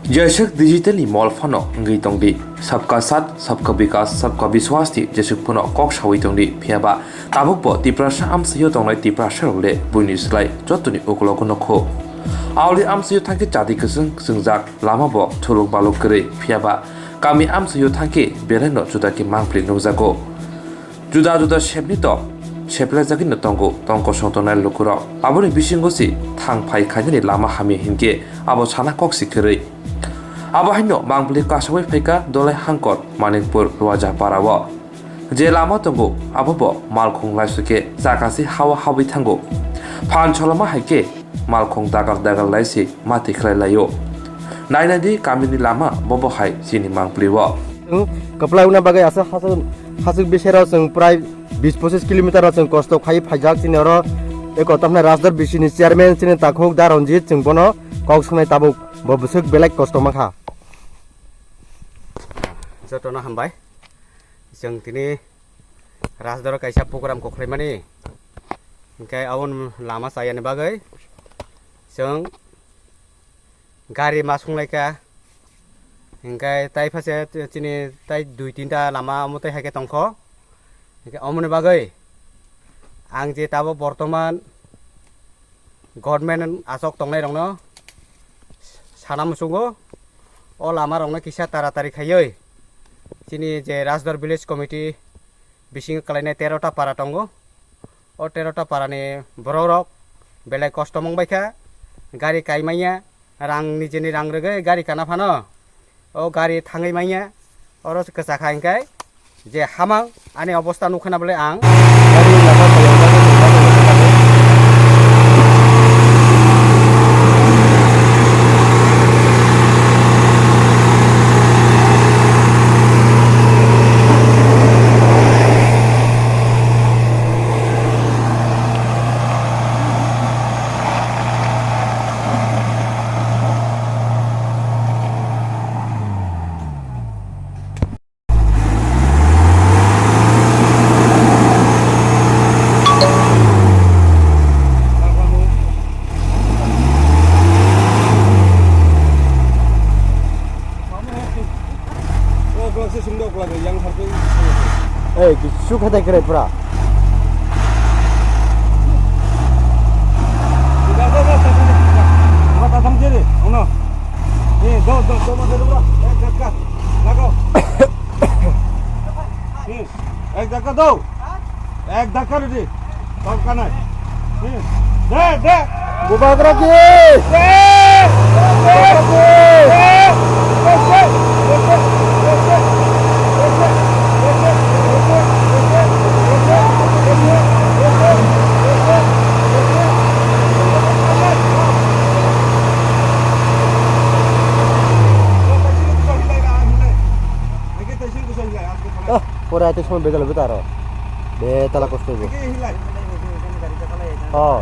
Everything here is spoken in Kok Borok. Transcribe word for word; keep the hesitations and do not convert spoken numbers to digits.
Jeswk digital ni mol phano wngwi tongdi, sabka sat, sabka bikas, sabka biswas ni jeswk phano kok sawi tongdi, phiyaba tabukbo Tiprasa amsio tongnai Tiprasa rok le buini slai jotoni ukologo nokho. Aoli amsio thangkhe chadi kwchwng chwngjak, lama bo thuluk baluk kwrwi, phiyaba kami amsio thangkhe belai no juda khe mangpli nukjago. Juda juda sepni to seplaijagwino tongo tong kosong tongnai lukurok. Aboni bisingo si thang phai khainani lama hamya hinkhe abo sana kok si kwrwi. Abo haino mangpli kasawi phaikha Dolai Hangkot Manikpur Luaja Parao. Je lama tongo abo bo malkhung laisukhe chakasi hawa habwi thango. Phan choloma haikhe malkhung dagar dagar lai se mati khlai laio. Nainadi kamini lama bobo hai chini mangpli o. Kwplai wngna bagwi aswk haswk, haswk bisero chwng prai bis pochis kilometer o chwng kosto khai phaijak chini oro eko tamna Rajdor B C ni chairman chini takhuk da Ranjit chwng bono kok swngnai tabuk bo bwswk belai kosto mankha. Jotono hambai. Chwng tini Rajdor kaisa program kok khlaimani. Hinkhe aboni lama chayani bagwi chwng gari ma songlaikha. Hinkhe tai phase chini tai dui tinta lama omo tei haikhe tongkho. Hinkhe omoni bagwi ang je tabuk bortoman government achuk tongnairokno sana muchungo, o lamarokno kisa taratari khaiwi chini je Rajdor Village Committee bisingo kwlainai tero ta para tongo. O tero ta parani borokrok belai kosto mong baikha, gari kai manya, rang nijeni rang rwgwi gari kana phano o gari thangwi manya, oro se kwchakha hinkhe je hamang ani obosta nukha na bole ang. Ei, kisu khatai kre pura. Ek dhakka do. Ek dhakka rudi. Tau kanai. De, de. Bubagra ki. De. Ah, pore aite somoy bejal hobo taro. Betala kosto hobo. Oh.